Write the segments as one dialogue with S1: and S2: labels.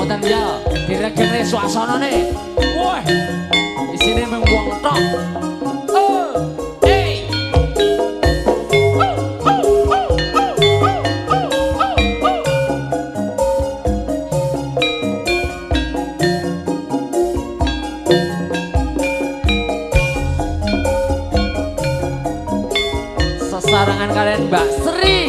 S1: mboten ya diregene suasanane. Wah, isine mung wong tok. Oh, hey. Sesarangan kalian Mbak Sri.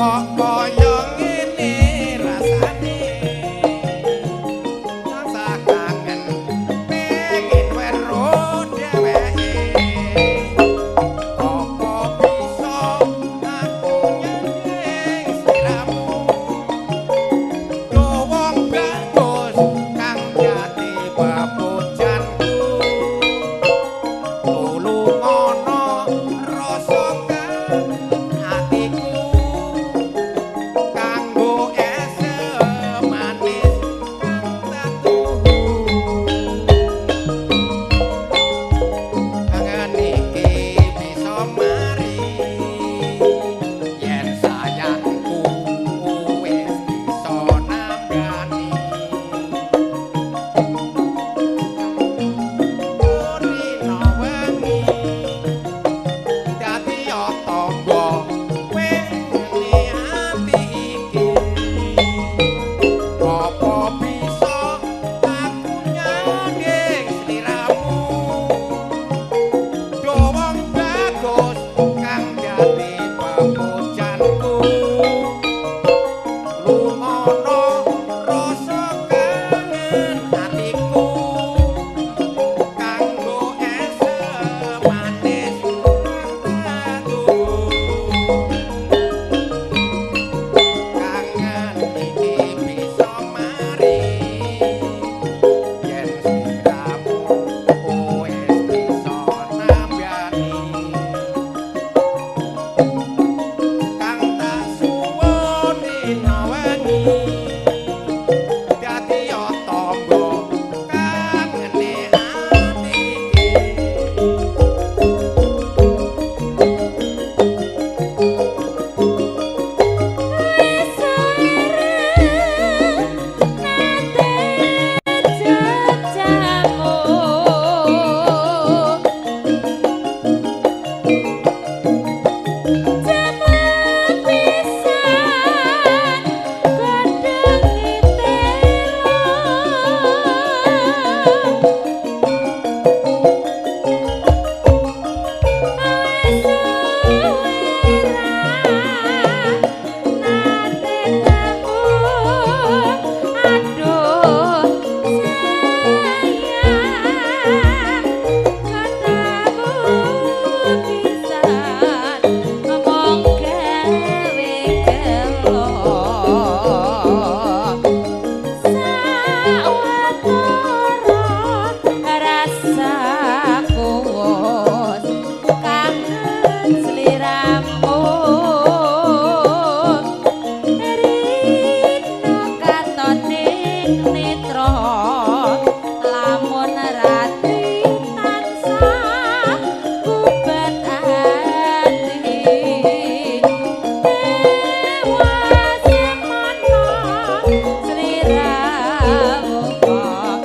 S2: Kok kaya ngene rasane, tansah kangen pengen weruh dheweke. Apa bisa aku nyanding sliramu, yo wong bagus kang dadi pepujanku. Tulungono rasa kang atiku, kanggo esem manis kang tak tuhu. Kangen iki bisa mari yen sayangku wis bisa nambani. Rina wengi dadi tangga wene ati iki. Apa bisa aku nyanding sliramu, do wong bagus kang dadi pepujanku. Lungono rasa kangen atiku, kanggo esem manis kang tak tuhu. Kangen iki bisa mari yen sliramu wis bisa nambani. Kang tak suwun dina wengi dadi tangga kangene ati iki.
S3: Wis suwe nate jejamu, jaman pisan godhonge telo. Wis suwe nate temu, aduh sayang, ketemu pisan mung gawe gelo. Sawetara rasaku wis kangen sliramu, rino katon ning netra, lamun rati tansah gubat ati. Dewa semono sliramu kok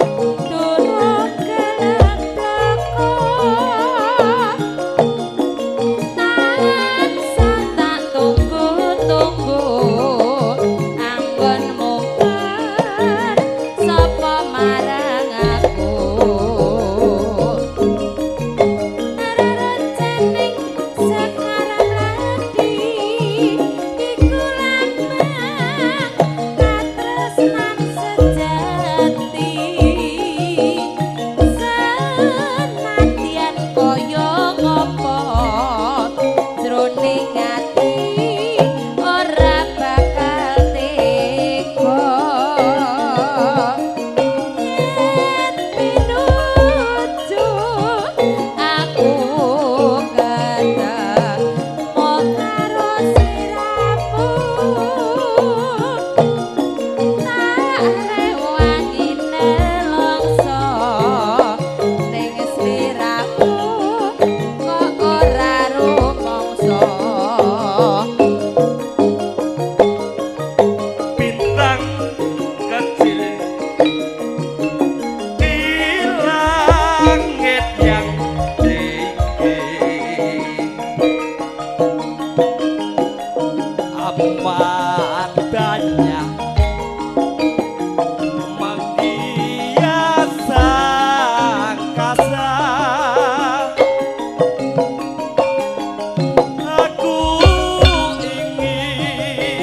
S3: durung gelem teko. Tansah tak tunggu-tunggu anggonmu sapa marang aku. Rerenceng sekarang ladi iku lambang katresnan sejati. Senadyan kaya ngopo jroning ati ora bakal tega. Yen pinuju aku ketemu karo sliramu, tak rewangi nelongso ning sliramu kok ora rumangsa.
S4: Bintang kecil di langit yang tinggi, apa adanya menghias angkasa. Aku ingin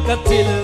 S4: Kecil.